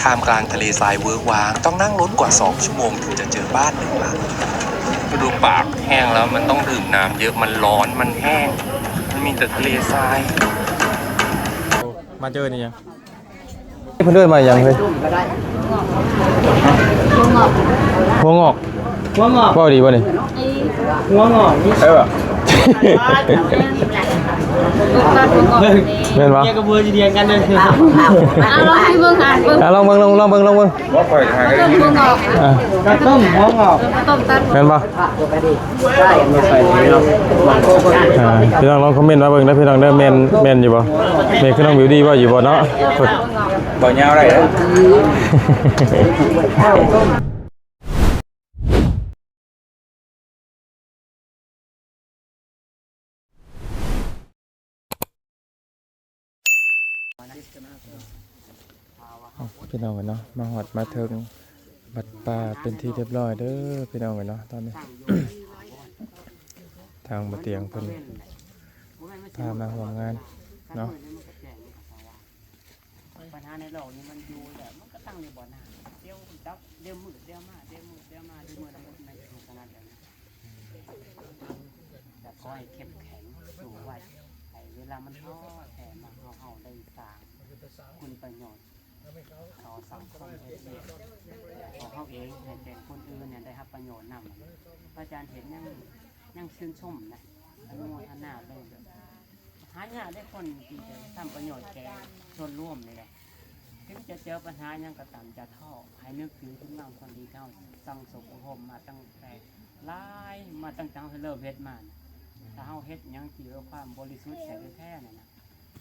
ท่ามกลางทะเลทรายเวิ้งว้าง ต้องนั่งรถกว่าสองชั่วโมงถึงจะเจอบ้านหนึ่งหลัง ฤดูปากแห้งแล้วมันต้องดื่มน้ำเยอะ มันร้อน มันแห้ง มันมีแต่ทะเลทราย มาเจอนี่ยัง เพิ่นเอิ้นว่าหยังเฮ้ย หัวงอก หัวงอก เว้าดีบ่นี่ หัวงอก เออ แม่นบ่ เมียกับผัวสิเถียงกันเด้อ เอาลองให้เบิ่งหาเบิ่ง อ่ะ ลองเบิ่ง ลอง ลองเบิ่ง ลองเบิ่ง บ่ค่อยหา ต้มหัวงอก อ่ะ ต้มหัวงอก ต้มตัด แม่นบ่ ອ່າ ພີ່ນ້ອງລອງຄອມເມັນມາເບິ່ງເດີພີ່ນ້ອງເດີ ແມ່ນ ແມ່ນຢູ່ບໍ່ ແມ່ນຄືນ້ອງບິວດີເວົ້າຢູ່ບໍ່ເນາະ ເວົ້າຍາວໄດ້ເດີ. ພີ່ນ້ອງເອີຍເນາະ ມາຮອດມາເຖິງວັດປ່າເປັນທີ່ຮຽບຮ້ອຍເດີພີ່ນ້ອງເອີຍເນາະ ຕອນນີ້ ທາງບໍ່ຕຽງເພິ່ນພາມາຮ່ວມງານເນາະ. ບັນຫາໃນໂລກນີ້ມັນຢູ່ແລ້ວ ມັນກໍຕັ້ງຢູ່ບ່ອນນັ້ນ ດຽວດັບ ດຽວມືດ ດຽວມາ ດຽວມືດ ດຽວມາ ດຽວມືດ ດຽວມືດ ໃນຂະນະດຽວກັນ ແຕ່ຂໍໃຫ້ເຂັ້ມແຂງ ສູ້ໄວ້ ໃຫ້ເວລາມັນທໍ້ແທ້ມາ ເຮົາ ເຮົາໄດ້ສ້າງຄຸນປະໂຫຍດຕໍ່ສັງຄົມ ເຮັດວຽກຂອງເຮົາເອງ ໃຫ້ແກ່ຄົນອື່ນນີ້ໄດ້ຮັບປະໂຫຍດນຳ. ພະອາຈານເຫັນຍັງ ຍັງຊື່ນຊົມນະ ອະນຸໂມທະນາເລີຍ ແບບ ຫາຍາກເດ້ ຄົນທີ່ຈະທຳປະໂຫຍດແກ່ສ່ວນລວມນີ້ແຫຼະ. ເຖິງຈະເຈີບັນຫາຫຍັງກໍຕາມ ຢ່າທໍ້ ໃຫ້ນຶກເຖິງຄຸນງາມຄວາມດີທີ່ເຮົາສັ່ງສົມອົບຮົມມາຕັ້ງແຕ່ຫຼາຍ ມາຕັ້ງແຕ່ເຮົາເລີ່ມເຮັດມານະ. ຖ້າເຮົາເຮັດຫຍັງທີ່ດ້ວຍຄວາມບໍລິສຸດໃຈແທ້ໆນັ້ນນະ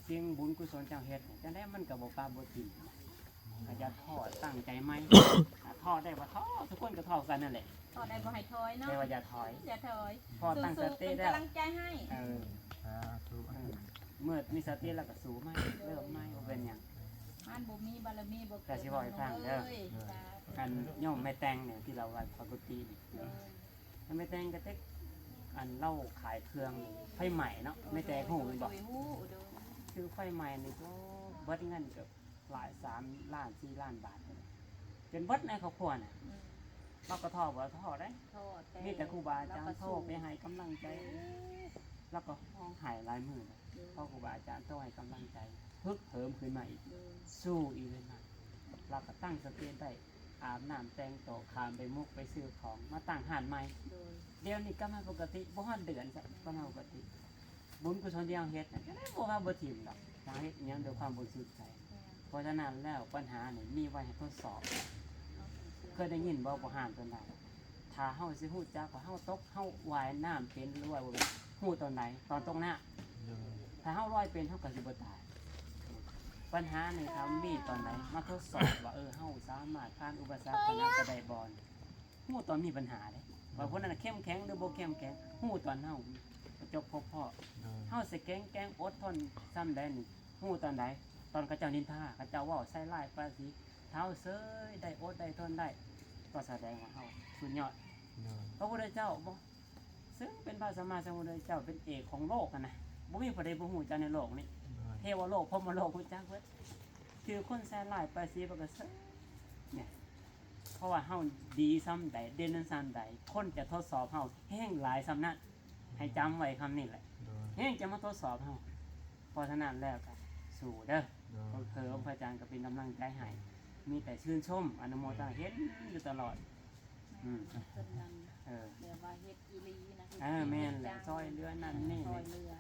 ສິ່ງບຸນກຸສົນທີ່ເຮົາເຮັດ ຈັ່ງໃດມັນກໍບໍ່ປະບໍ່ຖິ້ມນະ. ກໍຢ່າທໍ້ ຕັ້ງໃຈໃໝ່. ຖ້າທໍ້ໄດ້ບໍ່? ທໍ້ ທຸກຄົນກໍທໍ້ກັນນັ້ນແຫຼະ. ພໍໄດ້ບໍ່ໃຫ້ຖອຍເນາະ ແຕ່ວ່າຢ່າຖອຍ ຢ່າຖອຍ ພໍຕັ້ງສະຕິແລ້ວ ກຳລັງໃຈໃຫ້ ເອີ ສາທຸ ເອີ ເມື່ອມີສະຕິແລ້ວກໍສູ້ໃໝ່ ເລີ່ມໃໝ່ ບໍ່ເປັນຫຍັງ ອັນບໍ່ມີບາລະມີບໍ່ເກີດ ແຕ່ຊິເວົ້າໃຫ້ຟັງເດີ ອັນໂຍມແມ່ແຕງນີ້ ທີ່ລາວໄຫວ້ພະກຸຕິນີ້ ແມ່ແຕງກໍເຕັກ ອັນລາວຂາຍເຄື່ອງໄຟໄໝ້ເນາະ ແມ່ແຕງຮູ້ແມ່ນບໍ່? ໂດຍ ຄືໄຟໄໝ້ນີ້ ໂອ້ ເບິດເງິນເກືອບ ຫຼາຍ ສາມລ້ານ ສີ່ລ້ານບາດ ຈົນເບິດໃນຄອບຄົວນະ ອືມ ລາວກໍທໍ້ບໍ່? ທໍ້ເດ້ ທໍ້ ມີແຕ່ຄູບາອາຈານໂທໄປໃຫ້ກຳລັງໃຈ ລາວກໍຮ້ອງໄຫ້ຫຼາຍມື້ ເອີ ພໍຄູບາອາຈານໂທໃຫ້ກຳລັງໃຈ ຮຶກເຫີມຂຶ້ນມາອີກ ໂດຍ ສູ້ອີກຂຶ້ນມາ ລາວກໍຕັ້ງສະຕິໄດ້ ອາບນ້ຳແຕ່ງໂຕ ຂ້າມໄປມຸກໄປຊື້ຂອງ ມາຕັ້ງຮ້ານໃໝ່ ໂດຍ ດຽວນີ້ກັບມາປົກກະຕິ ບໍ່ຮອດເດືອນຊ້ຳ ກັບມາປົກກະຕິ. ບຸນກຸສົນທີ່ເຮົາເຮັດນັ້ນ ກໍໄດ້ບໍ່ວ່າບໍ່ຖິ້ມດອກ ເຮົາເຮັດອີ່ຫຍັງດ້ວຍຄວາມບໍລິສຸດໃຈ. ແມ່ນ ເພາະສະນັ້ນແລ້ວ ບັນຫານີ້ມີໄວ້ໃຫ້ທົດສອບ. ເຄີຍໄດ້ຍິນບໍ່? ບໍ່ຮ້ານຕົນໃດ ຖ້າເຮົາຊິຮູ້ຈັກວ່າເຮົາຕົກ ເຮົາວ່າຍນ້ຳເປັນ ຫຼືວ່າບໍ່ເປັນ ຮູ້ຕອນໃດ? ຕອນຕົກນ້ຳ. ໂດຍ ຖ້າເຮົາລອຍເປັນ ເຮົາກໍຊິບໍ່ຕາຍ. ບັນຫານີ້ ຖ້າມີຕອນໃດ ມາທົດສອບວ່າ ເອີ ເຮົາສາມາດຜ່ານອຸປະສັກບັນຫາໄປໄດ້ບໍ່? ຮູ້ຕອນມີບັນຫາເດ້ ວ່າຄົນນັ້ນເຂັ້ມແຂງ ຫຼື ບໍ່ເຂັ້ມແຂງ ຮູ້ຕອນເຮົາປະຈົບພົບພໍ້ ໂດຍ ເຮົາຊິແຂງແກງອົດທົນຊ່ຳໃດນີ້ ຮູ້ຕອນໃດ? ຕອນເຂົາເຈົ້ານິນທາ ເຂົາເຈົ້າເວົ້າໃສ່ຮ້າຍປ້າຍສີ ຖ້າເຮົາເຊີຍໄດ້ ອົດໄດ້ ທົນໄດ້ ກໍສະແດງວ່າເຮົາສຸດຍອດ ໂດຍ ພະພຸດທະເຈົ້າບໍ່ ເຊິ່ງເປັນພະສຳມາສຳພຸດທະເຈົ້າ ເປັນເອກຂອງໂລກຫັ້ນນະ ບໍ່ມີຜູ້ໃດບໍ່ຮູ້ຈັກໃນໂລກນີ້ ໂດຍ ເທວະໂລກ ພົມມະໂລກ ຮູ້ຈັກເບິດ ຖືກຄົນໃສ່ຮ້າຍປ້າຍສີ ເພິ່ນກໍເຊີຍ ເພາະວ່າເຮົາດີຊ່ຳໃດ ເດັ່ນຊ່ຳໃດ ຄົນຈະທົດສອບເຮົາແຮງຫຼາຍຊ່ຳນັ້ນ. ໃຫ້ຈຳໄວ້ຄຳນີ້ແຫຼະ ໂດຍ ແຮງຈະມາທົດສອບເຮົາ. ເພາະສະນັ້ນແລ້ວກໍສູ້ເດີ ໂດຍ ເອີ ພະອາຈານກໍເປັນກຳລັງໃຈໃຫ້ ມີແຕ່ຊື່ນຊົມ ອະນຸໂມທະນາ ເຫັນຢູ່ຕະຫຼອດ ອືມ ເພິ່ນນັ້ນ ເອີ ແບບວ່າເຮັດອີ່ຫຼີນະ ເອີ ແມ່ນແຫຼະ ຊ່ອຍເຫຼືອນັ້ນນີ້ ຊ່ອຍເຫຼືອ.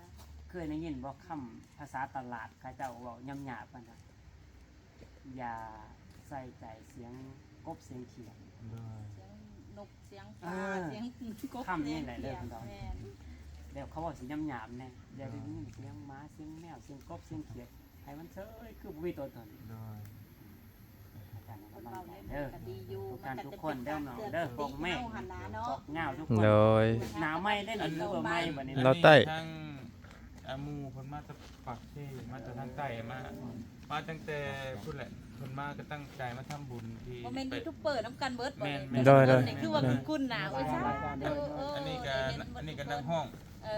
ເຄີຍໄດ້ຍິນບໍ່ ຄຳພາສາຕະຫຼາດ ເຂົາເຈົ້າເວົ້າຫຍາບໆ ເພິ່ນວ່າ ຢ່າໃສ່ໃຈສຽງກົບສຽງຂຽດ ໂດຍ ສຽງນົກສຽງປາ ເອີ ສຽງກົບ ຄຳນີ້ແຫຼະ ສຽງຂຽດ ເດີ ແມ່ນ ແລ້ວເຂົາເວົ້າຊິຫຍາບໆແດ່ ຢ່າໄດ້ຍິນສຽງໝາ ສຽງແມວ ສຽງກົບ ສຽງຂຽດ ໃຫ້ມັນເຊີຍ ຄືບໍ່ມີຕົວຕົນ ໂດຍ ອາຈານໃຫ້ກຳລັງໃຈເດີ ເພິ່ນເວົ້າແນວນີ້ກໍດີຢູ່ ທຸກທ່ານທຸກຄົນເດີ ນ້ອງເດີ ພວກແມ່ ເຮົາຫັ້ນນະເນາະ ພວກຍາວທຸກຄົນ ໂດຍ ໜ້າໃໝ່ເດ້ ອັນນີ້ ເອີ ໃໝ່ບັດນີ້ ລາວໃຕ້ ທາງ ອ່າ ໝູ່ເພິ່ນມາແຕ່ປາກເຊ ມາແຕ່ທາງໃຕ້ ມາ ມາຕັ້ງແຕ່ພຸ້ນແຫຼະ ເພິ່ນມາກໍຕັ້ງໃຈມາທຳບຸນທີ່ ບໍ່ແມ່ນຢູທູບເບີນຳກັນເບິດບໍ່? ແມ່ນໆ ໂດຍໆ ນີ້ຄືວ່າຄຸ້ນໜ້າ ໂອ້ຍ ສາທຸ ເອີ ອັນນີ້ກໍ ເອີ ອັນນີ້ກໍນັກຮ້ອງ ເອີ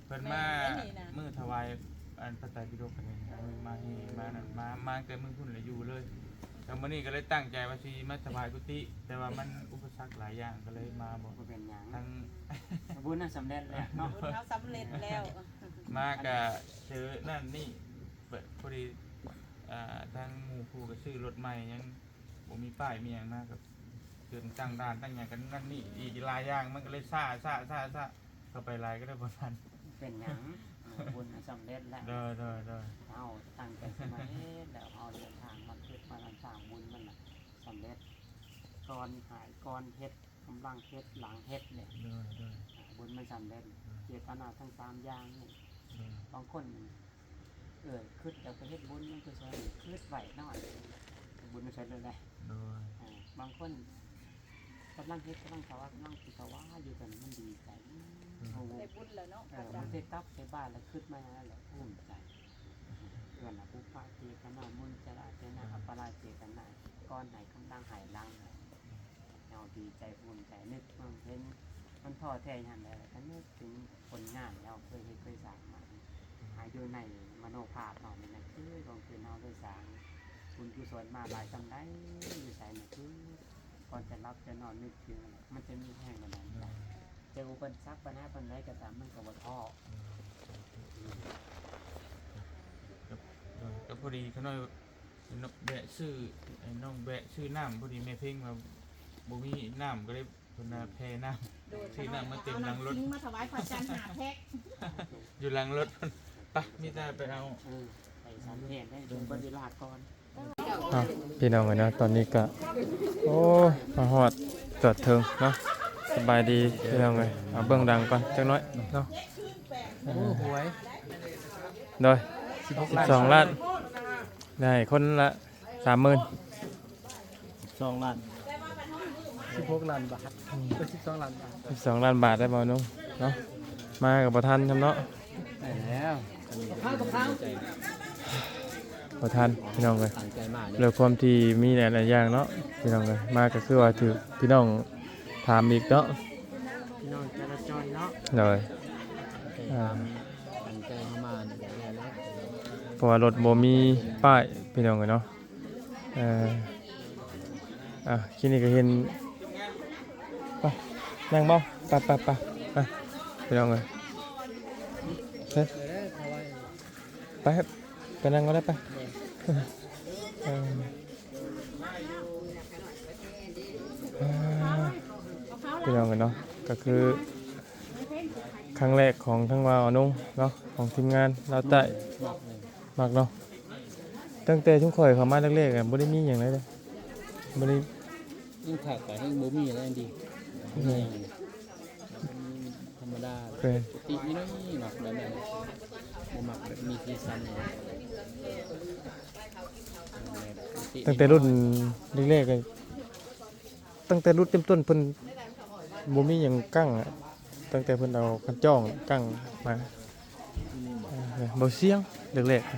ເພິ່ນມາ ແມ່ນ ມື້ຖວາຍ ອັນ ພະໄຕປິດົກ ອັນນີ້ ມາເຮ ມານັ້ນ ມາ ມາຕັ້ງແຕ່ມື້ພຸ້ນແຫຼະ ຢູ່ເລີຍ ສ ມື້ນີ້ກໍເລີຍຕັ້ງໃຈວ່າຊິມາຖວາຍກຸຕິ ແຕ່ວ່າມັນອຸປະສັກຫຼາຍຢ່າງ ກໍເລີຍມາບໍ່ ບໍ່ເປັນຫຍັງ ທັງ ບຸນນັ້ນສຳເລັດແລ້ວເນາະ ບຸນເຮົາສຳເລັດແລ້ວ ມາກະຊື້ນັ້ນນີ້ ເປີດພໍດີ ອ່າ ທາງໝູ່ຄູ່ກໍຊື້ລົດໃໝ່ ຍັງບໍ່ມີປ້າຍມີຫຍັງມາ ກໍຈົນຕັ້ງດ່ານຕັ້ງຫຍັງກັນນັ້ນນີ້ ອີກຫຼາຍຢ່າງ ມັນກໍເລີຍຊ້າ ຊ້າ ຊ້າ ຊ້າ ເຂົ້າໄປຫຼາຍກໍໄດ້ບໍ່ທັນ ເປັນຫຍັງ ບຸນສຳເລັດແລ້ວ ໂດຍ ໂດຍ ໂດຍ ເຮົາຕັ້ງໃຈຊິມາເຮັດແລ້ວ ເຮົາເດີນທາງມາຄິດມານຳສ້າງບຸນມັນນະສຳເລັດ ກ່ອນຫາຍ ກ່ອນເຮັດ ກຳລັງເຮັດ ຫຼັງເຮັດແຫຼະ ໂດຍ ໂດຍ ອ່າ ບຸນມັນສຳເລັດ ໂດຍ ເຈດຕະນາທັງສາມຢ່າງນີ້ ໂດຍ ບາງຄົນ ເອີ ຄິດຢາກໄປເຮັດບຸນ ມັນຄືຊິຄິດໄວ້ເນາະ ບຸນມັນສຳເລັດແລ້ວ ໂດຍ ອ່າ ບາງຄົນ ກຳລັງເຮັດ ກຳລັງຖວາຍ ກຳລັງສິຖວາຍຢູ່ ຕອນນັ້ນມັນດີໃຈ ອືມ ໂອ້ ໄດ້ບຸນແລ້ວເນາະ ເອີ ອາຈານ ມັນໄດ້ກັບໄປບ້ານແລ້ວຄິດມາຫຍັງນັ້ນແຫຼະ ພູມໃຈ ເອີ້ນວ່າ ປຸບປະເຈຕະນາ ມຸນຈະລະເຈຕະນາ ອືມ ອັບປະລາເຈຕະນາ ກ່ອນໃຫ້ ກຳລັງໃຫ້ ຫຼັງໃຫ້ ເຮົາດີໃຈ ພູມໃຈ ນຶກເບິ່ງເຫັນມັນທໍ້ແທ້ຍາມໃດ ແລ້ວກໍນຶກເຖິງຜົນງານທີ່ເຮົາເຄີຍເຮັດເຄີຍສ້າງມາ ອາ ຢູ່ໃນມະໂນພາບເຮົານີ້ນະ ຄືຂອງເພິ່ນເຮົາໄດ້ສ້າງບຸນກຸສົນມາຫຼາຍສ່ຳໃດ ຢູ່ໃສນະ ຄື ກ່ອນຈະຫຼັບຈະນອນນຶກເຖິງ ມັນຈະມີແຮງບັນດານໃຈ ເຈີອຸປະສັກບັນຫາປານໃດກໍຕາມ ມັນກໍບໍ່ທໍ້ ກໍ ກໍພໍດີຂ້ານ້ອຍແວະຊື້ ນ້ອງແວະຊື້ນ້ຳ ພໍດີແມ່ເພັງວ່າບໍ່ມີນ້ຳ ກໍເລີຍ ເພິ່ນວ່າແຜ່ນ້ຳ ໂດຍ ຊື້ນ້ຳມາເຕັມຫຼັງລົດ ມາຖວາຍພະຈັນຫ້າແພັກ ຢູ່ຫຼັງລົດ ໄປ ມີແຕ່ໄປເອົາ ເອີ ໄປສາມແຍກໄດ້ ເບິ່ງເວລາກ່ອນ ເນາະ ພີ່ນ້ອງເອີຍເນາະ ຕອນນີ້ກະ ໂອ້ ມາຮອດຈອດເທິງເນາະ ສະບາຍດີພີ່ນ້ອງເອີຍ ເອົາເບິ່ງຫຼັງກ່ອນຈັກໜ້ອຍເນາະ ໂອ້ ຫວຍ ໂດຍ ສິບຫົກລ້ານ ສິບສອງລ້ານ ໄດ້ຄົນລະສາມໝື່ນ ສິບສອງລ້ານ ສິບຫົກລ້ານບາດ ອືມ ເປັນສິບສອງລ້ານບາດ ສິບສອງລ້ານບາດໄດ້ບໍ່ໜຸ່ມເນາະ ມາກໍບໍ່ທັນຊ້ຳເນາະ ໄດ້ແລ້ວ ບໍ່ທັນພີ່ນ້ອງເອີຍ ຕັ້ງໃຈມາເດ້ ດ້ວຍຄວາມທີ່ມີຫຼາຍໆຢ່າງເນາະ ພີ່ນ້ອງເອີຍ ມາກໍຄືວ່າຖືກພີ່ນ້ອງຖາມອີກເນາະ ພີ່ນ້ອງຈະລາຈອນເນາະ ໂດຍ ເອີ ຕັ້ງໃຈເຮົາມານີ້ກໍແມ່ນແລ້ວ ເພາະວ່າລົດບໍ່ມີປ້າຍ ພີ່ນ້ອງເອີຍເນາະ ເອີ ອ່າ ຄລິບນີ້ກໍເຫັນ ໄປ ນັ່ງບໍ່ ໄປ ໄປ ໄປ ໄປ ພີ່ນ້ອງເອີຍ ເອີ ໄປ ໄປນັ່ງກໍໄດ້ ໄປ ເອີ ອ່າ ພີ່ນ້ອງເອີຍເນາະ ກໍຄື ຄັ້ງແລກຂອງທາງບ່າວອານົງເນາະ ຂອງທີມງານລາວໃຕ້ ມັກເນາະ ຕັ້ງແຕ່ຊຸມຂ້ອຍເຂົ້າມາແລກໆ ບໍ່ໄດ້ມີຫຍັງເລີຍເດ້ ບໍ່ໄດ້ ຍິ່ງຄັກກະແຮ່ງບໍ່ມີແລ້ວ ແມ່ນ ທຳມະດາ ແມ່ນ ປົກກະຕິນີ້ເນາະ ມັກແບບນັ້ນ ບໍ່ມັກແບບມີສີສັນ ແບບປົກກະຕິ ຕັ້ງແຕ່ລຸ້ນແລກໆ ຕັ້ງແຕ່ລຸ້ນເລີ່ມຕົ້ນເພິ່ນບໍ່ມີຫຍັງກັ້ງອະ ຕັ້ງແຕ່ເພິ່ນເອົາຄັນຈ້ອງກັ້ງມາ ເອີ ເບົາຊຽງແລກໆ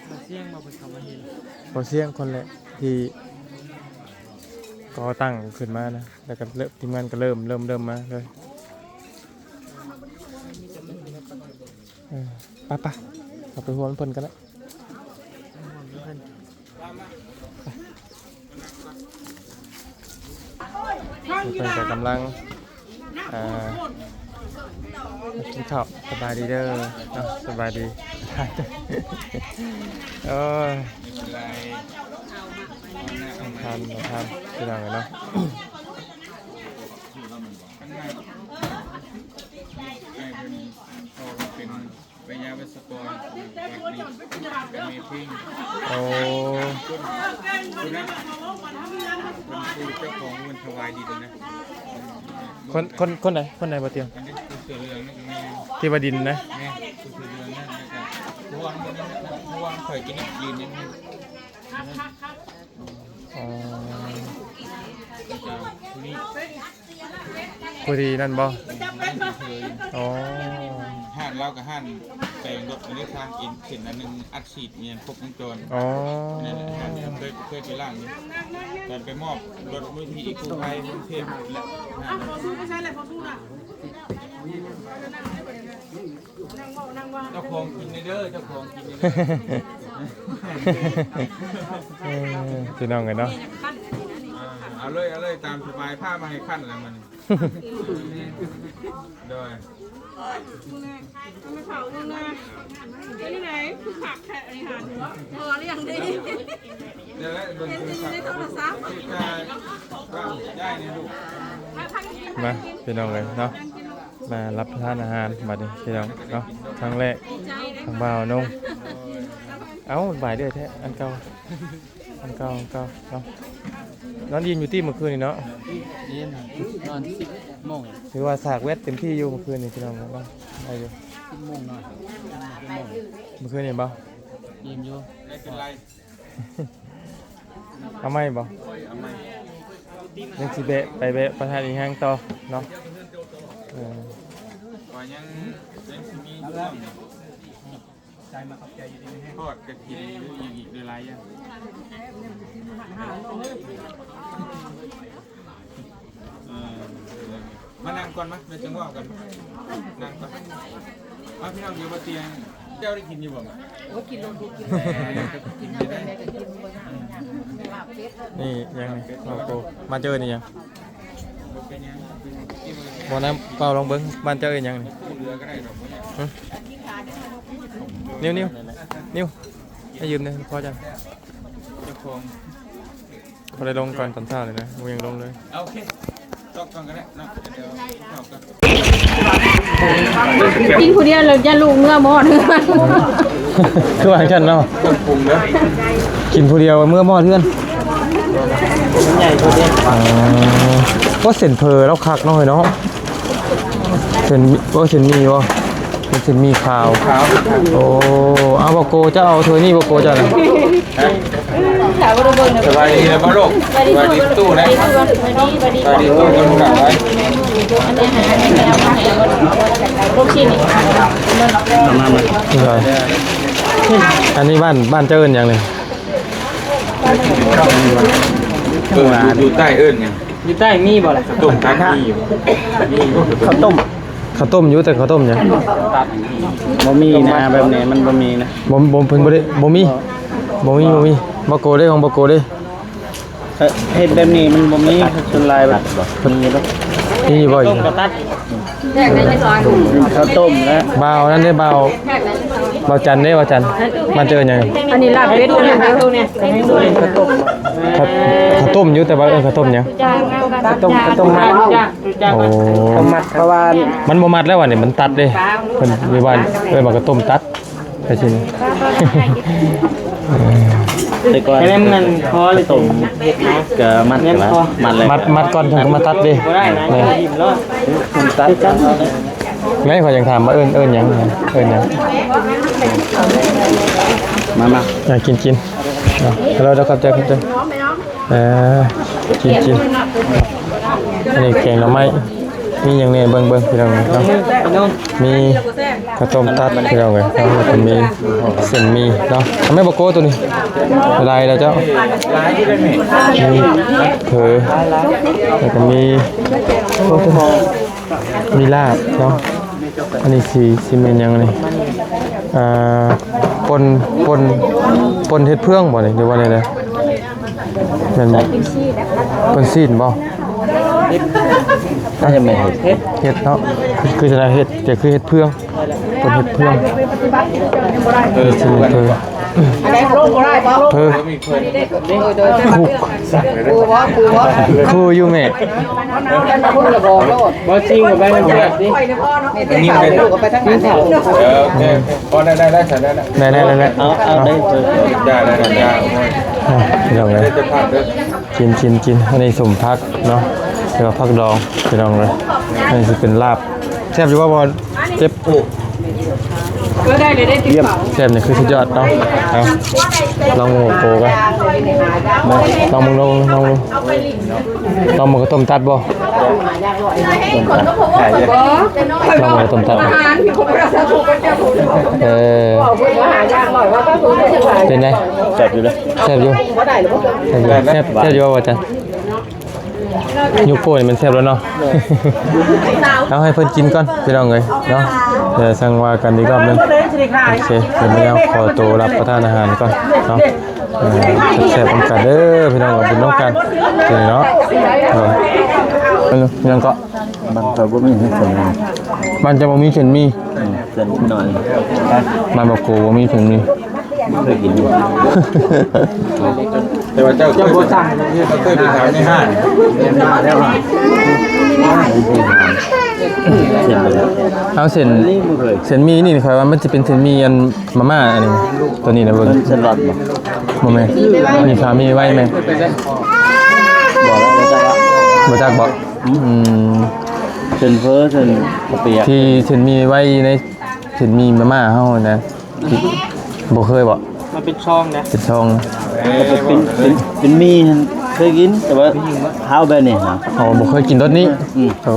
ເບົາຊຽງ ເບົາຊຽງຄົນແລກທີ່ກໍ່ຕັ້ງຂຶ້ນມານະ ແລ້ວກໍເລີ່ມ ທີມງານກໍເລີ່ມ ເລີ່ມ ເລີ່ມມາເລີຍ ເອີ ໄປໆ ເຮົາໄປຮ່ວມເພິ່ນກັນນະ. ເພິ່ນກໍກຳລັງ ອ່າ ກິນເຂົ້າ. ສະບາຍດີເດີເນາະ ສະບາຍດີ. ໂອ້ຍ ບໍ່ທັນ ບໍ່ທັນ ພີ່ນ້ອງເອີຍເນາະ. ໄປຍາໄວສະກອນວັດນີ້ ກະມີພິງ ໂອ້ ຄົນ ຄົນນັ້ນ ເປັນຜູ້ເຈົ້າຂອງເງິນຖວາຍດິນນະ. ຄົນ ຄົນ ຄົນໃດ ຄົນໃດບໍ່ຕຽງ? ອັນນີ້ຜູ້ເສື້ອເຫຼືອງນັ້ນກະແມ່ນ ທີ່ວ່າດິນນະ ແມ່ນ ຜູ້ເສື້ອເຫຼືອງນັ້ນ ແລ້ວກະຜູ້ວ່າງ ຜູ້ວ່າງຂ້ອຍກິນ ຢືນຢູ່ນີ້. ອໍ ຜູ້ນີ້ ຜູ້ທີ່ນັ້ນບໍ່? ອໍ ຮ້ານລາວກະຮ້ານແປງລົດ ອັນນີ້ທາງເອັນ ເສັ້ນອັນໜຶ່ງອັດສີດຫຍັງຄົບວົງຈອນ. ອໍ ນັ້ນແຫຼະ ຮ້ານນີ້ເຄີຍ ເຄີຍໄປລ້າງຢູ່ ຕອນໄປມອບລົດມູນນິທິກູ້ໄພກຸງເທບແຫຼະ. ເຈົ້າຂອງກິນເດີ ເຈົ້າຂອງກິນເດີ. ເອີ ພີ່ນ້ອງເອີຍເນາະ ອ່າ ເອົາເລີຍ ເອົາເລີຍ ຕາມສະບາຍ ພາມາໃຫ້ຄັນແລ້ວມັນ ໂດຍ ເປັນຈັ່ງໃດ? ຄືຄັກແທ້ ອັນນີ້ຫັ້ນ ພໍລຽງດີ ເຫັນແຕ່ຢູ່ໃນໂທລະສັບ ມາ ພີ່ນ້ອງເອີຍເນາະ ມາຮັບປະທານອາຫານບັດນີ້ພີ່ນ້ອງເນາະ ຄັ້ງແລກ ທາງບ່າວນົງ ເອົ້າ ບາຍເດີ້ແທ້ ອັນເກົ່າ ອັນເກົ່າ ອັນເກົ່າເນາະ ນອນອີ່ມຢູ່ຕິມື້ຄືນນີ້ເນາະ? ອີ່ມ ນອນສິບໂມງ ຖືວ່າສາກແວັດເຕັມທີ່ຢູ່ມື້ຄືນນີ້ພີ່ນ້ອງເນາະ ໄດ້ຢູ່ ສິບໂມງນອນ ສິບໂມງ ມື້ຄືນນີ້ບໍ່? ອີ່ມຢູ່ ໄດ້ເປັນໄລ ເອົາໃໝ່ບໍ່? ເອົາໃໝ່ ຍັງຊິແບະ ໄປແບະປະທານອີ່ຫຍັງຕໍ່ເນາະ ເອີ ວ່າຍັງ ຍັງຊິມີຊ່ວງ ໃຈມາຂອບໃຈຢູ່ດີມີແຮງ ທອດກະຖິນ ຫຼື ອີ່ຫຍັງອີກ ຫຼາຍໆຢ່າງ ເອີ ມານັ່ງກ່ອນມາ ແມ່ນຈັ່ງເວົ້າກັນ ນັ່ງກ່ອນ ມາ ພີ່ນ້ອງ ດຽວບໍ່ຕຽງ ເຈົ້າໄດ້ກິນຢູ່ບໍ່? ໂອ້ ກິນລົງ ກິນ ກິນແລ້ວ ແມ່ກໍກິນບໍ່ຍາກ ລາບເປັດ ນີ້ຍັງນີ້ ເອົາໂກ ມາເຈີນີ້ຍັງ ບໍ່ນຳ ເປົ່າລອງເບິ່ງ ບ້ານເຈົ້າເອີ້ນຫຍັງນີ້? ຫຶ? ນິວ ນິວ ນິວ ໃຫ້ຢືມແດ່ ຂໍຈັງ ເຈົ້າຂອງ ບໍ່ໄດ້ລົງກ່ອນຕອນເຊົ້ານີ້ນະ ບໍ່ຍັງລົງເລີຍ ເອົາ ໂອເຄ ຕອບກ່ອນກໍໄດ້ເນາະ ດຽວເຂົ້າກັນ ກິນຜູ້ດຽວແລ້ວຢ້ານລູກເມືອມອດເຮືອນ ຄືວ່າຈັ່ງຊັ້ນເນາະ ເຄື່ອງປຸງເດີ ກິນຜູ້ດຽວເມືອມອດເຮືອນ ມັນໃຫຍ່ໂພດເດ້ ອໍ ໂອ້ ເສັ້ນເຝີລາວຄັກເນາະ ເຮີ້ຍເນາະ ເສັ້ນ ໂອ້ ເສັ້ນໝີ່ບໍ່? ເປັນເສັ້ນໝີ່ຂາວ ຂາວ ໂອ້ ເອົາ ບໍ່ໂກ ເຈົ້າເອົາຖ້ວຍນີ້ ບໍ່ໂກ ເຈົ້ານະ ສະບາຍດີແລ້ວບໍ່ລູກ? ສະບາຍດີຕູ້ນະ ສະບາຍດີຕູ້ກັນ ລູກຫຼານເອີຍ ມາ ມາ ມາ ອັນນີ້ບ້ານ ບ້ານເຈົ້າເອີ້ນຫຍັງນີ້? ເອີ ຢູ່ ຢູ່ໃຕ້ເອີ້ນຫຍັງ? ຢູ່ໃຕ້ມີບໍ່ລະ? ຕົ້ມຕັດມີຢູ່ ມີຢູ່ ເຂົ້າຕົ້ມ ເຂົ້າຕົ້ມຢູ່ ແຕ່ເຂົ້າຕົ້ມຫຍັງ? ຕັດ ບໍ່ມີນະ ແບບນີ້ມັນບໍ່ມີນະ ບໍ່ ບໍ່ ເພິ່ນບໍ່ໄດ້ ບໍ່ມີ ບໍ່ມີ ບໍ່ມີ ບໍ່ໂກເດ້ ຂອງບໍ່ໂກເດ້ ເຮັດແບບນີ້ມັນບໍ່ມີ ສ່ວນຫຼາຍແບບ ມີຢູ່ບໍ່? ຕົ້ມກະຕັດ ເຂົ້າຕົ້ມແລ້ວ ບ່າວນັ້ນເດ້ ບ່າວ ບ່າວຈັນເດ້ ບ່າວຈັນ ມາເຈີຫຍັງ? ອັນນີ້ລາບເປັດ ເຂົ້າ ເຂົ້າຕົ້ມຢູ່ ແຕ່ວ່າເອີ້ນເຂົ້າຕົ້ມຫຍັງ? ເຂົ້າຕົ້ມ ເຂົ້າຕົ້ມມັດ ໂອ້ ເຂົ້າຕົ້ມມັດ ເພາະວ່າມັນບໍ່ມັດແລ້ວ ອັນນີ້ມັນຕັດເດ້ ເພິ່ນຢູ່ບ້ານເອີ້ນວ່າເຂົ້າຕົ້ມຕັດ ໄປຊິ ແຕ່ກ່ອນ ແມ່ນມັນພໍເລີຍ ຕົ້ມ ກະມັດ ແມ່ນພໍ ມັດແລ້ວ ມັດ ມັດກ່ອນ ຈັ່ງມາຕັດເດ້ ບໍ່ໄດ້ນະ ແມ່ນ ຖິ້ມໂລດ ມັນຕັດ ແມ່ນ ຂ້ອຍຍັງຖາມວ່າເອີ້ນ ເອີ້ນຫຍັງ ເອີ້ນຫຍັງ? ມາ ມາ ອ່າ ກິນ ກິນ ເອົາ ແລ້ວ ແລ້ວ ຂອບໃຈ ຂອບໃຈ ເອີ ກິນ ກິນ ອັນນີ້ແກງໜໍ່ໄມ້ ມີຫຍັງແດ່ ເບິ່ງ ເບິ່ງ ພີ່ນ້ອງເນາະ ມີເຂົ້າຕົ້ມຕັດ ພີ່ນ້ອງເອີຍ ແລ້ວກໍມີເສັ້ນໝີ່ເນາະ ແມ່ນບໍ່ໂກໂຕນີ້ ຫຼາຍແລ້ວເຈົ້າ ມີເຝີ ແລ້ວກໍມີ ມີລາບເນາະ ອັນນີ້ຊິ ຊິແມ່ນຫຍັງນີ້ ອ່າ ປົ່ນ ປົ່ນ ປົ່ນເຫັດເຜືອງບໍ່ນີ້ ຫຼືວ່າແນວໃດ ແມ່ນບໍ່? ເພິ່ນຊີ້ນບໍ່? ໜ້າຈະແມ່ນເຫັດ ເຫັດເນາະ ຄື ຄືຈະເຫັດ ແຕ່ຄືເຫັດເຜືອງ ເພິ່ນເຫັດເຜືອງ ເອີ ເຫັດເຜືອງ ເຜືອງ ຄຸກ ຄືຢູ່ແມ່ ບໍ່ຈິງ ໄປມັນແຊບດິ ໄປທາງນັ້ນ ເອີ ໂອເຄ ພໍໄດ້ ໄດ້ ໄດ້ ໄດ້ ໄດ້ ໄດ້ ເອົາ ເອົາ ໄດ້ ໄດ້ ໄດ້ ພີ່ນ້ອງເອີຍ ກິນ ກິນ ກິນ ອັນນີ້ສົມຜັກເນາະ ແລ້ວກໍຜັກດອງ ພີ່ນ້ອງເອີຍ ອັນນີ້ຊິເປັນລາບ ແຊບຢູ່ບໍ່? ບໍ່ເຈັບ ແຊບນີ້ຄືສຸດຍອດເນາະ ເອົາ ລອງໝູໂກກັນ ລອງເບິ່ງ ລອງເບິ່ງ ລອງເບິ່ງ ລອງເບິ່ງເຂົ້າຕົ້ມຕັດບໍ່? ລອງເບິ່ງເຂົ້າຕົ້ມຕັດ ເອີ ເປັນໃດ? ແຊບຢູ່ເດີ ແຊບຢູ່ ແຊບ ແຊບຢູ່ບໍ່ ອາຈານ? ຍຸກໂປ້ນີ້ມັນແຊບແລ້ວເນາະ ເອົາໃຫ້ເພິ່ນກິນກ່ອນ ພີ່ນ້ອງເອີຍເນາະ ດຽວຈັ່ງວ່າກັນອີກຮອບໜຶ່ງ ໂອເຄ ດຽວມາຍາມຂໍໂຕຮັບປະທານອາຫານກ່ອນເນາະ. ເອີ ແຊບໆນຳກັນເດີພີ່ນ້ອງ ເອົາບຸນນຳກັນ ກິນເນາະ. ເອີ ຫຍັງເກາະ? ບ້ານເຂົາບໍ່ມີເສັ້ນໝີ່ ບ້ານເຈົ້າບໍ່ມີເສັ້ນໝີ່? ອືມ ເສັ້ນໜ້ອຍ ບ້ານບໍ່ໂກບໍ່ມີເສັ້ນໝີ່. ເຄີຍກິນຢູ່ ແຕ່ວ່າເຈົ້າ ເຈົ້າບໍ່ສັ່ງ ເຈົ້າເຄີຍໄປຖາມໃນຮ້ານ ເສັ້ນໝີ່ ເອົາເສັ້ນ ເສັ້ນໝີ່ນີ້ຂ້ອຍວ່າມັນຊິເປັນເສັ້ນໝີ່ອັນມາມ່າອັນນີ້ ໂຕນີ້ນະເບິ່ງ ເສັ້ນລອດບໍ່? ບໍ່ແມ່ນ ມີຂາມີໄວ້ແມ່ນ ບໍ່ຈັກບໍ່? ອືມ ເສັ້ນເຝີ ເສັ້ນເຂົ້າປຽກ ທີ່ເສັ້ນໝີ່ໄວ້ໃນ ເສັ້ນໝີ່ມາມ່າເຮົານະ ບໍ່ເຄີຍບໍ່? ມັນເປັນຊອງນະ ເປັນຊອງ ເປັນ ເປັນ ເປັນໝີ່ຫັ້ນເຄີຍກິນ ແຕ່ວ່າຫາວແບບນີ້ຫາ ອໍ ບໍ່ເຄີຍກິນລົດນີ້. ອືມ ໂອ້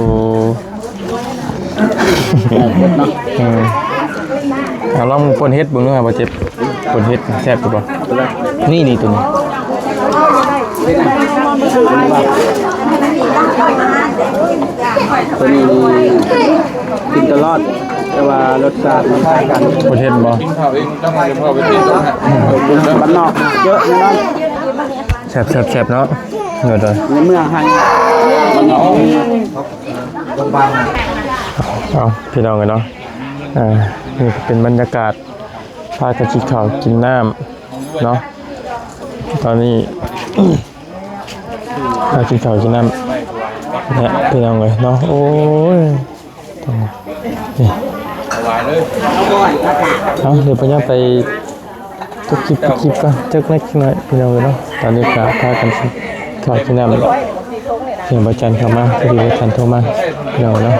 ເອີ ເອົາລອງປົນເຫັດເບິ່ງດູວ່າບໍ່ເຈັບ ປົນເຫັດແຊບຢູ່ບໍ່? ນີ້ ນີ້ ໂຕນີ້ ໂຕນີ້ກິນຕະຫຼອດ ແຕ່ວ່າລົດຊາດມັນຕ່າງກັນ. ບໍ່ເຫັນບໍ່? ກິນເຂົ້າເອງ ຕ້ອງໃຫ້ພໍ່ໄປກິນ ບ້ານນອກເຍອະແນ່ນອນ. ແຊບໆໆເນາະ ເອີ ໃນເມືອງຫັ້ນ ເອົາ ພີ່ນ້ອງເອີຍເນາະ ອ່າ ນີ້ກໍເປັນບັນຍາກາດ ພາກັນກິນເຂົ້າກິນນ້ຳເນາະ ຕອນນີ້ ມາກິນເຂົ້າກິນນ້ຳແຫຼະ ພີ່ນ້ອງເອີຍເນາະ. ໂອ້ຍ ນີ້ ເອົາ ດຽວພະຍາໄປຈົບຄລິບ ຄລິບກ່ອນຈັກເລັກໜ້ອຍ ພີ່ນ້ອງເອີຍເນາະ. ຕອນນີ້ກໍພາກັນກິນເຂົ້າກິນນ້ຳ ສຽງພະຈັນເຂົ້າມາ ພໍດີພະຈັນໂທມາ ພີ່ນ້ອງເນາະ.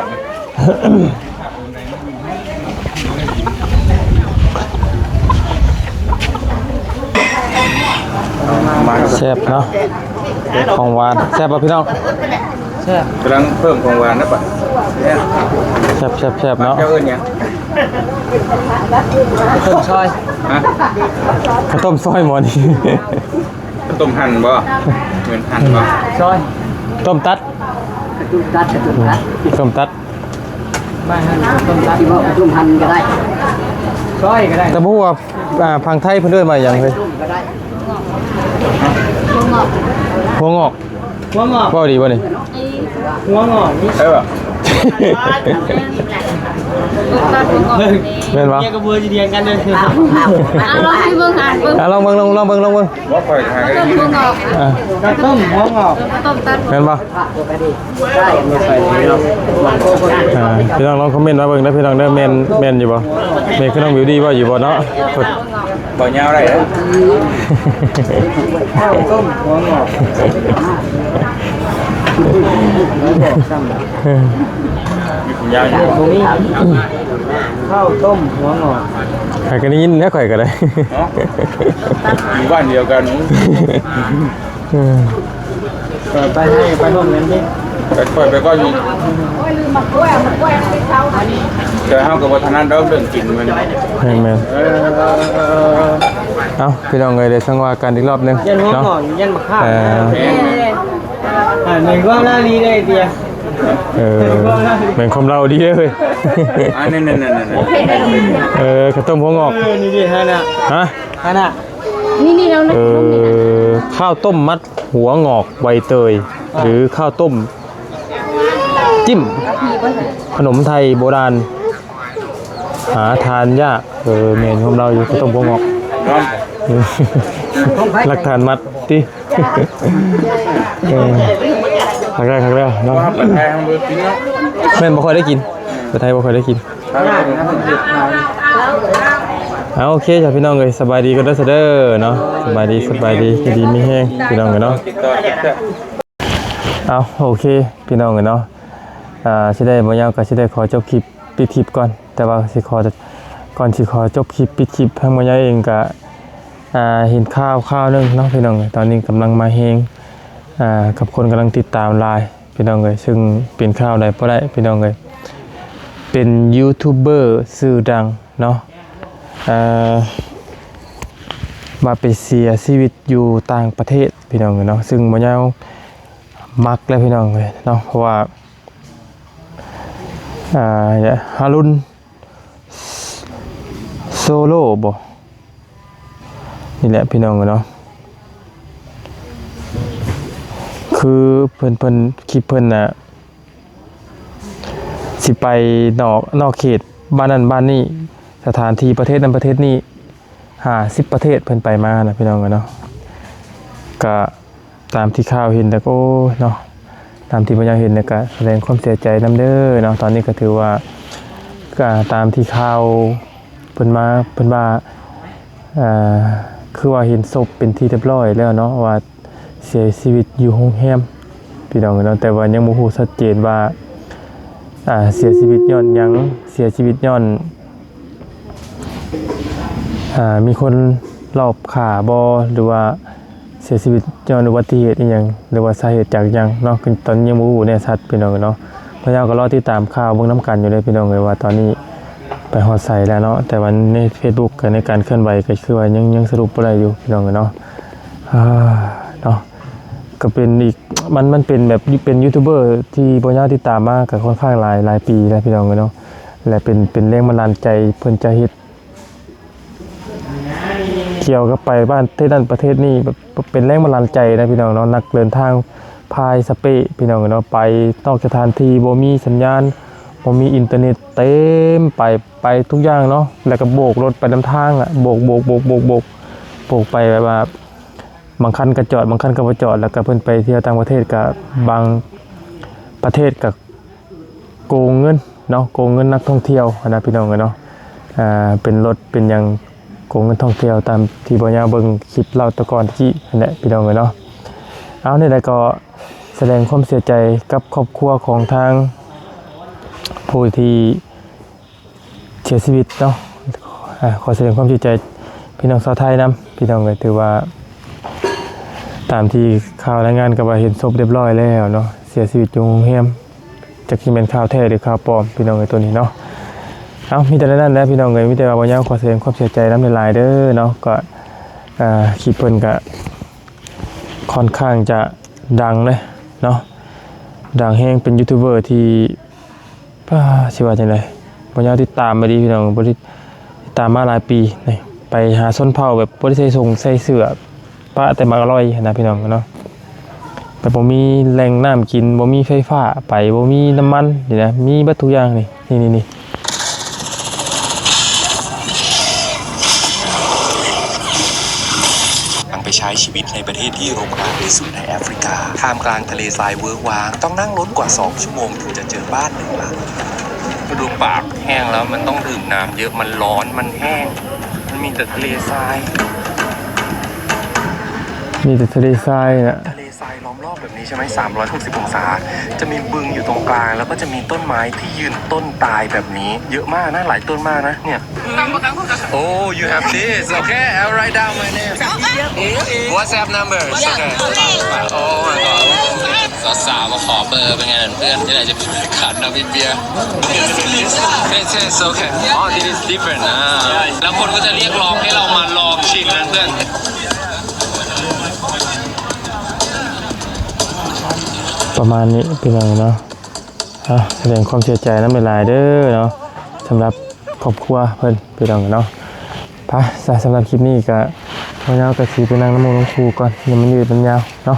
ແຊບເນາະ ຂອງຫວານ ແຊບບໍ່ພີ່ນ້ອງ? ແຊບ ກຳລັງເພີ່ມຂອງຫວານນະປະ ແຊບໆໆເນາະ. ເຈົ້າເອີ້ນຫຍັງ? ເຂົ້າຕົ້ມຊອຍ ຮະ? ເຂົ້າຕົ້ມຊອຍບໍ່ນີ້? ເຂົ້າຕົ້ມຫັ້ນບໍ່? ແມ່ນຫັ້ນບໍ່? ຊອຍ ຕົ້ມຕັດ ກະຕຸ້ມຕັດ ກະຕຸ້ມຕັດ ຕົ້ມຕັດ ບ້ານເຮົານີ້ກະຕົ້ມຕັດ ຊິເວົ້າກະຕຸ້ມຫັ້ນກະໄດ້ ຊອຍກະໄດ້ ແຕ່ບໍ່ຮູ້ວ່າ ອ່າ ຝັ່ງໄທເພິ່ນເອີ້ນວ່າຫຍັງເລີຍ ກະໄດ້ ຖົ່ວງອກ ຖົ່ວງອກ ເວົ້າດີບໍ່ນີ້? ຫົວງອກ ເອີ ແມ່ນບໍ່? ເມຍກັບຜົວຊິຖຽງກັນເດີ ເອົາ ລອງໃຫ້ເບິ່ງ ອ່ານເບິ່ງ ອ່າ ລອງເບິ່ງ ລອງ ລອງເບິ່ງ ລອງເບິ່ງ ບໍ່ ຂ້ອຍຫາກະໄດ້ຍິນ ອ່າ ກະຕົ້ມຫົວງອກ ກະຕົ້ມຕັດ ແມ່ນບໍ່? ອ່າ ພີ່ນ້ອງລອງຄອມເມັນມາເບິ່ງເດີພີ່ນ້ອງເດີ ແມ່ນ ແມ່ນຢູ່ບໍ່? ແມ່ນຄືນ້ອງບິວດີເວົ້າຢູ່ບໍ່ເນາະ? ເວົ້າຍາວໄດ້ເດີ ເຂົ້າຕົ້ມຫົວງອກ ຍາວຢູ່ ເຂົ້າຕົ້ມຫົວງອກ ຂ້ອຍກະໄດ້ຍິນແລ້ວ ຂ້ອຍກະໄດ້ ເນາະ ຢູ່ບ້ານດຽວກັນ ເອີ ໄປໃຫ້ໄປຮ່ວມງານຕິ ໄປ ຂ້ອຍໄປກ່ອນຢູ່ ແຕ່ເຮົາກໍບໍ່ຖະໜັດດອກເລື່ອງກິນ ແມ່ນ ແມ່ນໆ ເອີ ເອົ້າ ພີ່ນ້ອງເອີຍ ໄດ້ສັງວາກັນອີກລອບໜຶ່ງ ຢ້ານຫົວງອກ ເນາະ ຢ້ານບັກຂ້າມ ເອີ ແມ່ນ ອ່າ ແມ່ນຄວາມລາວນີ້ເດ້ເດຍ ເອີ ແມ່ນຄວາມລາວດີເດ້ຍ ອ່າ ນັ້ນໆໆໆ ເອີ ເຂົ້າຕົ້ມຫົວງອກ ເອີ ນີ້ເດ ຫັ້ນນະ ຮະ ຫັ້ນນະ ນີ້ໆ ເອີ ເຂົ້າຕົ້ມມັດຫົວງອກໃບເຕີຍ ຫຼື ເຂົ້າຕົ້ມ ຈິ້ມ ຂະໜົມໄທໂບລານ ຫາທານຍາກ. ເອີ ແມ່ນຄວາມລາວຢູ່ ເຂົ້າຕົ້ມຫົວງອກ ຫຼັກຖານມັດຕິ. ເອີ ຄັກແລ້ວ ຄັກແລ້ວເນາະ. ແມ່ນບໍ່ຄ່ອຍໄດ້ກິນ ໄປໄທບໍ່ຄ່ອຍໄດ້ກິນ. ເອົາ ໂອເຄ ຈ້າ ພີ່ນ້ອງເອີຍ ສະບາຍດີກັນເດີ ເດີເນາະ. ສະບາຍດີ ສະບາຍດີ ຢູ່ດີມີແຮງ ພີ່ນ້ອງເອີຍເນາະ. ເອົາ ໂອເຄ ພີ່ນ້ອງເອີຍເນາະ ອ່າ ຊິໄດ້ບໍ່ຍາວກໍຊິໄດ້ຂໍຈົບຄລິບ ປິດຄລິບກ່ອນ ແຕ່ວ່າຊິຂໍ ກ່ອນຊິຂໍຈົບຄລິບ ປິດຄລິບ ທາງບໍ່ຍາວເອງກໍ ອ່າ ເຫັນຂ່າວ ຂ່າວໜຶ່ງເນາະ ພີ່ນ້ອງເອີຍ. ຕອນນີ້ກຳລັງມາແຮງ ອ່າ ກັບຄົນກຳລັງຕິດຕາມຫຼາຍ ພີ່ນ້ອງເອີຍ ຊຶ່ງເປັນຂ່າວໃດບໍ່ໄດ້ ພີ່ນ້ອງເອີຍ ເປັນຢູທູບເບີຊື່ດັງເນາະ ເອີ ວ່າໄປເສຍຊີວິດຢູ່ຕ່າງປະເທດ ພີ່ນ້ອງເອີຍເນາະ. ຊຶ່ງບໍ່ຍາວມັກແລ້ວ ພີ່ນ້ອງເອີຍເນາະ ເພາະວ່າ ອ່າ ຮາລຸນ ເ ໂຊໂລບໍ່? ນີ້ແຫຼະພີ່ນ້ອງເອີຍເນາະ ຄືເພິ່ນ ເພິ່ນ ຄລິບເພິ່ນນະ ຊິໄປນອກ ນອກເຂດບ້ານນັ້ນບ້ານນີ້ ສະຖານທີ່ປະເທດນັ້ນປະເທດນີ້ ຫ້າສິບປະເທດເພິ່ນໄປມານະພີ່ນ້ອງເອີຍເນາະ. ກະຕາມທີ່ຂ່າວເຫັນແລ້ວ ໂອ້ຍເນາະ ຕາມທີ່ພວກເຮົາເຫັນແລ້ວກະສະແດງຄວາມເສຍໃຈນຳເດີເນາະ. ຕອນນີ້ກະຖືວ່າ ກະຕາມທີ່ຂ່າວເພິ່ນມາ ເພິ່ນວ່າ ເອີ ຄືວ່າເຫັນສົບເປັນທີ່ຮຽບຮ້ອຍແລ້ວເນາະ ວ່າ ເສຍຊີວິດຢູ່ໂຮງແຮມພີ່ນ້ອງເອີຍເນາະ. ແຕ່ວ່າຍັງບໍ່ຮູ້ຊັດເຈນວ່າ ອ່າ ເສຍຊີວິດຍ້ອນຫຍັງ ເສຍຊີວິດຍ້ອນ ອ່າ ມີຄົນລອບຂ້າບໍ່ ຫຼືວ່າເສຍຊີວິດຍ້ອນອຸບັດຕິເຫດອີ່ຫຍັງ ຫຼືວ່າສາເຫດຈາກຫຍັງເນາະ. ຄືຕອນນີ້ຍັງບໍ່ຮູ້ແນ່ຊັດພີ່ນ້ອງເອີຍເນາະ. ພວກເຮົາກະລໍຕິດຕາມຂ່າວເບິ່ງນຳກັນຢູ່ເດ້ພີ່ນ້ອງເອີຍ ວ່າຕອນນີ້ໄປຮອດໃສແລ້ວເນາະ. ແຕ່ວ່າໃນເຟສບຸກ ກະໃນການເຄື່ອນໄຫວ ກະຄືວ່າຍັງ ຍັງສະຫຼຸບບໍ່ໄດ້ຢູ່ພີ່ນ້ອງເອີຍເນາະ. ເອີ ເນາະ ກະເປັນອີກ ມັນ ມັນເປັນແບບ ເປັນຢູທູບເບີທີ່ພວກເຮົາຕິດຕາມມາກະຄ່ອນຂ້າງຫຼາຍ ຫຼາຍປີແລ້ວພີ່ນ້ອງເອີຍເນາະ. ແລະເປັນ ເປັນແຮງບັນດານໃຈ ເພິ່ນຈະເຮັດກ່ຽວກັບໄປປະເທດນັ້ນປະເທດນີ້ ແບບເປັນແຮງບັນດານໃຈນະພີ່ນ້ອງເນາະ. ນັກເດີນທາງພາຍສະເປພີ່ນ້ອງເອີຍເນາະ ໄປນອກສະຖານທີ່ ບໍ່ມີສັນຍານ ບໍ່ມີອິນເຕີເນັດ ເຕັມໄປ ໄປທຸກຢ່າງເນາະ. ແລ້ວກະໂບກລົດໄປນຳທາງອະ ໂບກ ໂບກ ໂບກ ໂບກ ໂບກ ໂບກໄປແບບວ່າ ບາງຄັນກະຈອດ ບາງຄັນກະບໍ່ຈອດ. ແລ້ວກະເພິ່ນໄປທ່ຽວຕ່າງປະເທດກະ ບາງປະເທດກະໂກງເງິນເນາະ ໂກງເງິນນັກທ່ອງທ່ຽວຫັ້ນນະພີ່ນ້ອງເອີຍເນາະ. ອ່າ ເປັນລົດເປັນຫຍັງ ໂກງເງິນທ່ອງທ່ຽວ ຕາມທີ່ບໍ່ຍາວເບິ່ງຄລິບເລົ່າແຕ່ກ່ອນຕະກີ້ຫັ້ນແຫຼະພີ່ນ້ອງເອີຍເນາະ. ເອົາ ແນວໃດກະສະແດງຄວາມເສຍໃຈກັບຄອບຄົວຂອງທາງຜູ້ທີ່ ເສຍຊີວິດເນາະ. ອ່າ ຂໍສະແດງຄວາມເສຍໃຈພີ່ນ້ອງຊາວໄທນຳພີ່ນ້ອງເອີຍ. ຖືວ່າຕາມທີ່ຂ່າວລາຍງານກະວ່າເຫັນສົບຮຽບຮ້ອຍແລ້ວເນາະ ເສຍຊີວິດຢູ່ໂຮງແຮມ ຈັກຊິແມ່ນຂ່າວແທ້ຫຼືຂ່າວປອມພີ່ນ້ອງເອີຍ ໂຕນີ້ເນາະ. ເອົາ ມີແຕ່ນັ້ນແຫຼະພີ່ນ້ອງເອີຍ ມີແຕ່ວ່າບໍ່ຍາວຂໍສະແດງຄວາມເສຍໃຈນຳຫຼາຍໆເດີເນາະ. ກະ ອ່າ ຄລິບເພິ່ນກະ ຄ່ອນຂ້າງຈະດັງເລີຍເນາະ ດັງແຮງ ເປັນຢູທູບເບີທີ່ ປ້າ ຊິວ່າຈັ່ງໃດ ບໍ່ຍາວຕິດຕາມມາດີພີ່ນ້ອງ ບໍ່ໄດ້ຕິດຕາມມາຫຼາຍປີນີ້. ໄປຫາຊົນເຜົ່າແບບບໍ່ໄດ້ໃສ່ສົ່ງໃສ່ເສື້ອ ປະແຕ່ໝາກອະລ່ອຍຫັ້ນນະພີ່ນ້ອງເນາະ. ແບບບໍ່ມີແຫຼ່ງນ້ຳກິນ ບໍ່ມີໄຟຟ້າໄປ ບໍ່ມີນ້ຳມັນນີ້ນະ ມີເບິດທຸກຢ່າງນີ້ ນີ້ໆໆ. ນາງໄປໃຊ້ຊີວິດໃນປະເທດທີ່ຮົກຮ້າງທີ່ສຸດໃນແອຟຣິກາ ທ່າມກາງທະເລຊາຍເວີກວ້າງ ຕ້ອງນັ່ງລົດກວ່າສອງຊົ່ວໂມງເຖິງຈະເຈີບ້ານໜຶ່ງຫຼັງ. ລະດູປາກແຫ້ງແລ້ວ ມັນຕ້ອງດື່ມນ້ຳເຍອະ ມັນຮ້ອນ ມັນແຫ້ງ ມັນມີແຕ່ທະເລຊາຍ ມີແຕ່ທະເລຊາຍນະ. ທະເລຊາຍລ້ອມຮອບແບບນີ້ໃຊ່ໄໝ? ສາມຮ້ອຍຫົກສິບອົງສາ ຈະມີບຶງຢູ່ຕົງກາງ ແລ້ວກໍຈະມີຕົ້ນໄມ້ທີ່ຢືນຕົ້ນຕາຍແບບນີ້ເຍອະມາກນະ ຫຼາຍຕົ້ນມາກນະເນຍ. Oh, you have this. Okay, I'll write down my name. WhatsApp number. Okay. Oh my god. ສາວໆມາຂໍເບີເປັນໄງເພື່ອນ ທີ່ໄດ້ຈະມີໂອກາດນຳກິນເບຍ. This is okay. Oh, this is different. ແລ້ວຄົນກໍຈະຮຽກຮ້ອງໃຫ້ເຮົາມາລອງຊິມນັ້ນເພື່ອນ. ປະມານນີ້ພີ່ນ້ອງເນາະ. ເອົາ ສະແດງຄວາມເສຍໃຈນຳຫຼາຍໆເດີເນາະ ສຳລັບຄອບຄົວເພິ່ນພີ່ນ້ອງເນາະ. ໄປ ສະ ສຳລັບຄລິບນີ້ກະ ພວກເຮົາກະຊິໄປນັ່ງນຳໝູ່ນຳຄູ່ກ່ອນ ຢ່າມັນຍືດມັນຍາວເນາະ.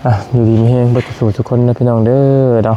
ອ່າ ຢູ່ດີມີແຮງເບິດສູ່ທຸກຄົນເດີພີ່ນ້ອງເດີເນາະ.